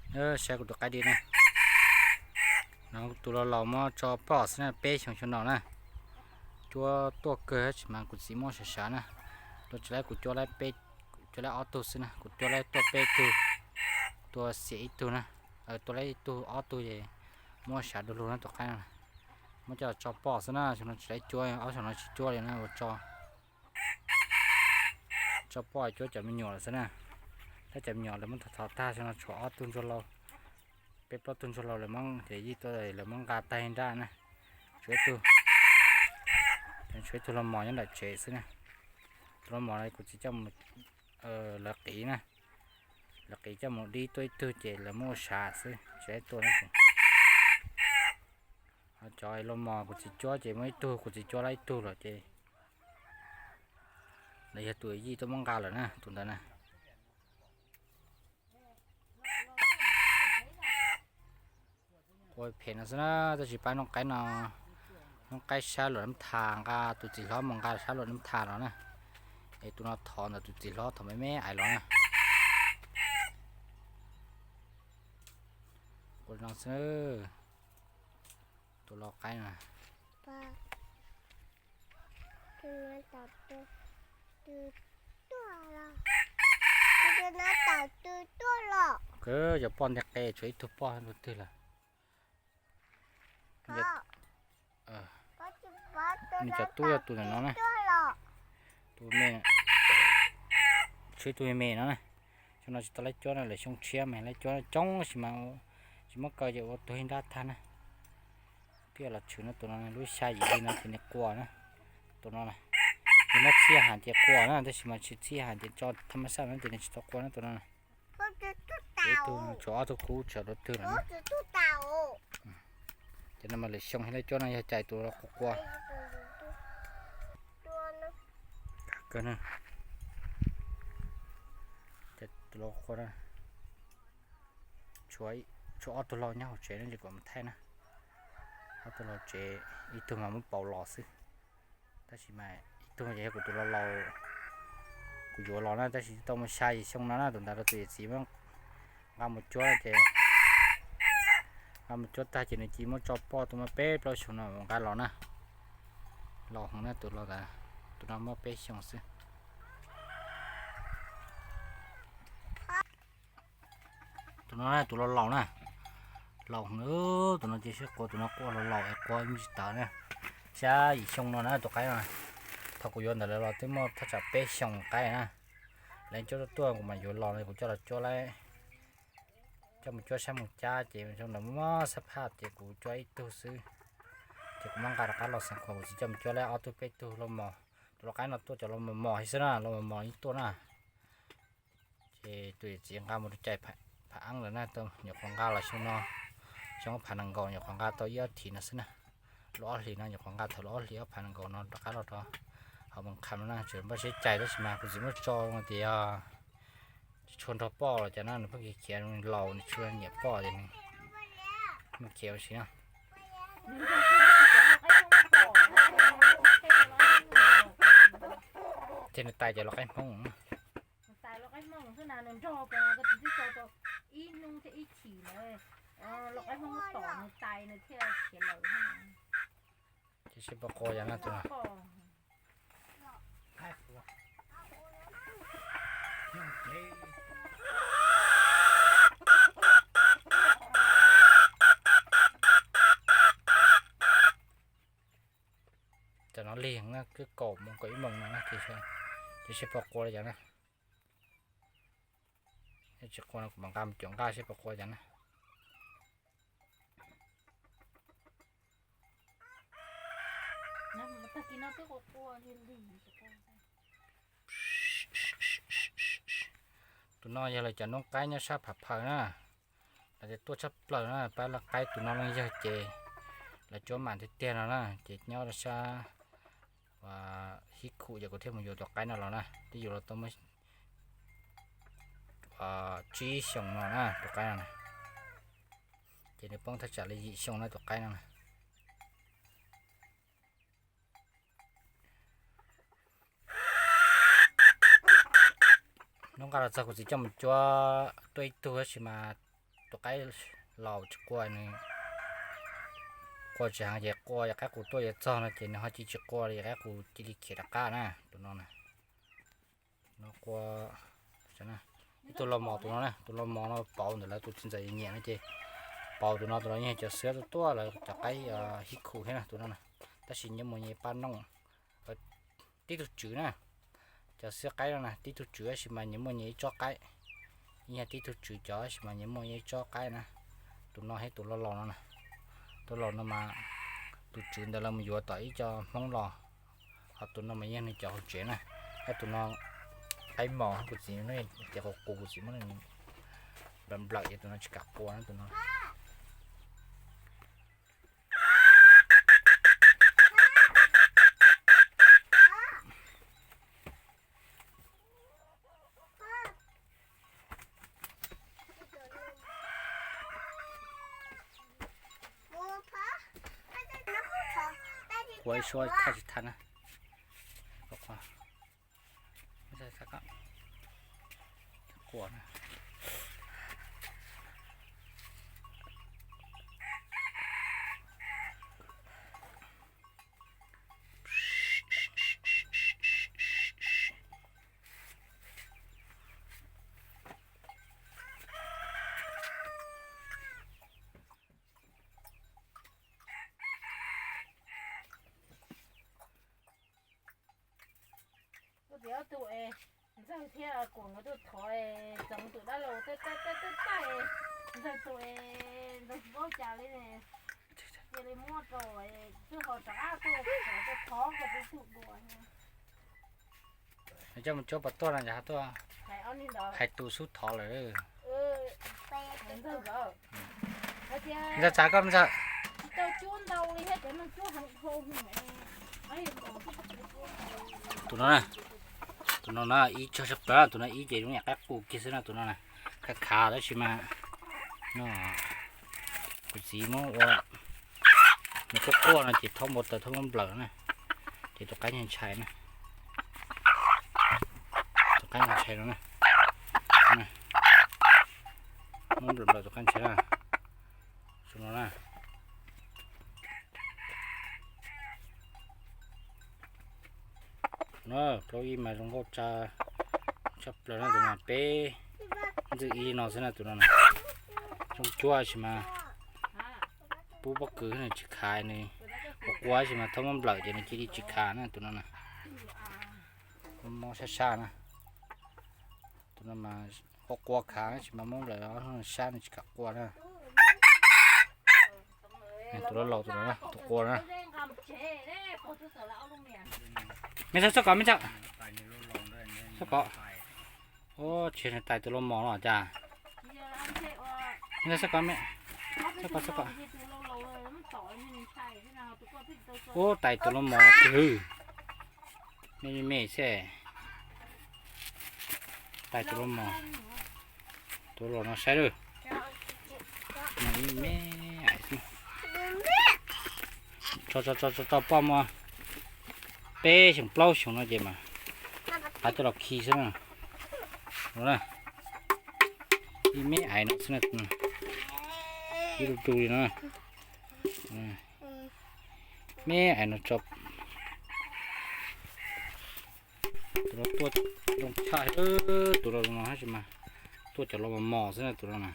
Saib kuv tus qaib di na. No tus laus laus muab tso poj xwb na, peb xyoo xyoo no na. Cuab tuaj kawg tab sis mas kuv txiv muab sav sav na. Tus tsis laib kuv cuab laib peb, cuab laib ob tug xwb na, kuv cuab laib tuaj peb tug, tua xiam ib tug na. Tua laib ib tug ob tug es muab sav du lug na tus qaib no. Muab coj tso poj xwb na, xyoo no tsis laib cuab, ob xyoo no tsis cuab li na ua tso. Tso poj cuab cov me nyuam lawm xwb na. Tab cov me nyuam lawv muab thov thov tag, xyoo no tshuav ob tug ntsuag laus, peb plaub tug ntsuag laus lawv muab, ces yij tuaj lawv muab nqa tag ib nrab na. Tshuav ib tug, tshuav ib tug los mos nyob nram tsev xwb na. Tus los mos no kuv txiv coj mus, lawv qiv na, lawv qiv coj mus dib tuaj ib tug ces lawv muab ua sav xwb, tsis laib tua na. Cov los mos kuv txiv cuab ces muaj ib tug, kuv txiv cuab laib ib tug lawm ces lawv yog tus yij tuaj muab nqa lawm na, tus ntawd na. Qua phem no xwb na, tab sis pab noob qaib no, noob qaib sab luam nab thas nqa tus txiv hlob mus nqa sab luam nab thas los na. Es tus no thov ntawm tus txiv hlob thov me me ais los na. Qua no xwb, tus lau qaib no. Kawg cov poj nteg qe tshuav ib tug poj tus twg lawm. Nws cov tub yog tus ntawm no na. Tus me, tshwv tus me me no na. Xyoo no tsis tau laib cuab na, lawv xyoo tshiab mas laib cuab coob tab sis mas tsis muab kaw ces ua tuag ib nrab tag na. Thiaj los tshwm no, tus no lub xya yim hli no ces nws qua na. Tus no na, nws muab txhiaj heev ces qua na, tab sis mas tsis txhiaj heev ces tso thaj mab xaj no ces nws tsis tau qua na tus no na. Ib tug tshuav ob tug kub tshuav rau twg lawm na. Ces no mas lwm xyoo thiaj laib cuab no yog cais tus los qua qua. Tus los qua, tshuav ob tug lau nyob hauv tsev no ces kuv mus thaij na. Ob tug lau tsev, ib tug mas muab pauv los xwb. Tab sis mas ib tug ces yog kuv tus lau laus kuv yuav los na, tab sis tau muaj xya yim xyoo no na, tus ntawd rau tus yawm txiv muab nqa mus cuab ces, nqa mus cuab tag ces nws cia muab tso poj, tus muaj peb plaub xyoo no mus nqa los na. Laus heev na tus lau ntawd, tus no muaj peb xyoo xwb. Tus no tus laus laus na, laus heev, tus no cia siab qua, tus no qua laus laus es qua tsis tawv na. Xya yim xyoo no na tus qaib no, thaum kuv yuav ntawm lawv los twb muaj thaj tsam peb xyoo qaib na. Lawv cuab tuaj tuaj kuv mam yuav los no kuv coj los cuab laib, coj mus cuab sab Moos Cab ces xyoo ntawd muaj xab phaj ces kuv cuab ib tug xwb. Ces kuv muab nqa rov qab los Xeev Khuam kuv txiv coj mus cuab laib ob tug peb tug lau mos. Tus lau qaib no tuaj cov lau mos mos xwb na, lau mos mos ib tuaj na. Ces tus yawm txiv nqa mus rau cais Phav Eeb lawm na, nyuam qhuav nqa los xyoo no, xyoo ob phav nees nkaum nyuam qhuav nqa tau ib ob thiv no xwb na. Lub ob hlis no nyuam qhuav nqa thaum lub ob hlis ob phav nees nkaum no rov qab los rau hauv Moos Kham no na, tseem npaj siab cais tab sis mas kuv txiv muab tso tias tsis tshua nrog poj los cas na, nws pheej khiav khiav, nws laus nws tsis nyiam poj ces nws khiav ua si na. Ces nws tais cov lau qaib Hmoob. Ces sib pab qua yog na tus no. Tam no lig na, twb kaum moos kaum ib moos no na, ces sib pab qua li cas na. Tsis qua no kuv mam nqa mus cuam nqaj sib pab qua cas na. Tus no yog lawv cov noob qaib nyob sab Phav Phaws na. Lawv tias tuaj tshaj plaws na, pab lawv qaib tus no leej yawg ces lawv cuab mam tiag tiag no na, ces nyob rau sab Hib Khum ces kuv thiaj mus yuav tus qaib no los na, twb yuav los tau muaj tsib xyoos no na tus qaib no na. Ces nws poob thaj tsam li yim xyoo na tus qaib no na. Hnub nqa los txog kuv txiv coj mus cuab tuaj ib tug tab sis mas tus qaib laus tsis qua nws, qua tsis heev ces qua yog qaib qus tuaj yuav txog no ces nws ho cia tsis qua li, yog qaib qus cia li khiav rov qab na. Tus no na, no qua ib tug lau mos tus no na, tus lau mos no pauv ntawm lawv tus txiv ntxawm nyiam no ces pauv tus no, tus no yeej cov xwb tuaj tuaj lawv cov qaib hib khu thiab na tus no na. Tab sis nyias muaj nyias paj nooj, tib tug tswv na. Cov xwb qaib no na tib tug tswv tab sis mas nyias muaj nyias ib tsob qaib. Ib yog tib tug tswv cov tab sis mas nyias muaj nyias ib tsob qaib na. Tus no thiab tus laus laus no na, tus laus no mas tus tswv ntawd lawv mus yuav tom ib co Hmoob los, ho tus no mas yog nws cov hauv tsev na. Thiab tus no qaib mos kuv txiv, ces qus qus kuv txiv muab nws nplawm nplawm ces tus no tsis kam qua na tus no. Qua ib suab thaj tsis thaj na. Qua na. Kuv tias ob tug es Ntxawg thiab Kuam nkawd tuaj thov es txoov tus dab laug tej tej tej tej ntxawg tus es ntxawg tsis paub cas li, cia li muab rau twb ho rov qab tuaj thov ko tus tug dua. Coj mus cuab pov tuaj no ces tuaj hais tus xub thov lawm. Ntxawg txav koj ntxawg. Tus no na, tus no na ib tsob sab plaws, tus no ib ces zoo yam qaib qus kiag xwb na, tus no na khav khav tab sis mas no kuv txiv muab ua nws quaj quaj no ces thaub npau taws thaub muab nplawm na, ces tus qaib ntshai na, tus qaib ntshai no na, muab nplawm nplawm tus qaib ntshai na. Tus no na, plaub ib mas zoo nkauj tsa tshaj plaws na, tus no peb ntxwj ib no xwb na, tus no na zoo cuag sis mas pub pob kws nws tsis khav, nws quaj quaj sis mas thaub muab nplawm ces nws cia li tsis khav na, tus no na. Mob sab sab na, tus no mas quaj quaj khav sis mas muab nplawm sab nws tsis kam quaj na. Tus laus laus tus no na, tus quaj na. Me txhawb, txhawb kom me txhawb, txhawb kom. Ua tsis tais tus laus mos no cas. Me txhawb, txhawb kom me, txhawb kom, txhawb kom. Ua tais tus laus mos twg, me me me xwb. Tais tus laus mos, tus laus no saib lawm. Me me ais xwb. Tso tso tso tso poj muag peb xyoos plaub xyoos no ces mas pab coj los khi xwb na. Ib me ais no xwb na, ib lub du li no. Me ais no tso. Tus no tuaj zoo tshaj, tus no no tab sis mas tuaj cov laus mos mos xwb na tus no na.